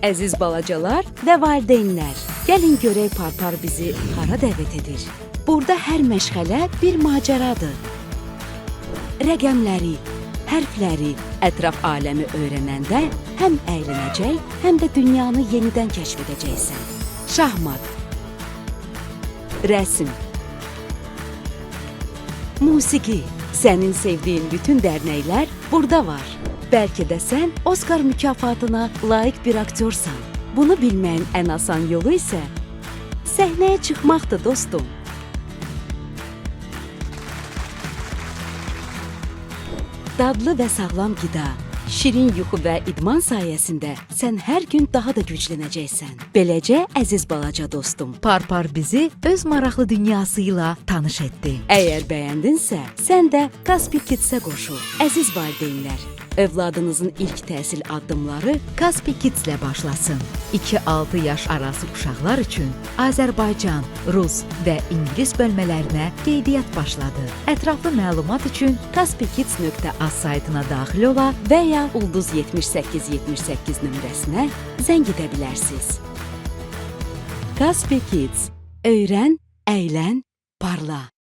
Əziz balacalar və valideynlər, gəlin görək Parpar bizi hara dəvət edir. Burada hər məşğələ bir macəradır. Rəqəmləri, hərfləri, ətraf aləmi öyrənəndə həm əylənəcək, həm də dünyanı yenidən kəşf edəcəksən. Şahmat, rəsm, musiqi, sənin sevdiyin bütün dərnəklər burada var. Bəlkə də sən Oscar mükafatına layiq bir aktyorsan. Bunu bilməyin ən asan yolu isə səhnəyə çıxmaqdır dostum. Dadlı və sağlam qida, şirin yuxu və idman sayəsində sən hər gün daha da güclənəcəksən. Beləcə, əziz balaca dostum, Parpar bizi öz maraqlı dünyası ilə tanış etdi. əgər bəyəndinsə, sən də Kaspi Kids-ə qoşul. Əziz valideynlər, övladınızın ilk təhsil addımları Kaspi Kids-lə başlasın. 2-6 yaş arası uşaqlar üçün Azərbaycan, rus və ingilis bölmələrinə qeydiyyat başladı. Ətraflı məlumat üçün kaspikids.az az saytına daxil ola və ya ulduz 78 78 nömrəsinə zəng edə bilərsiniz. Kaspi Kids. Öyrən, əylən, parla.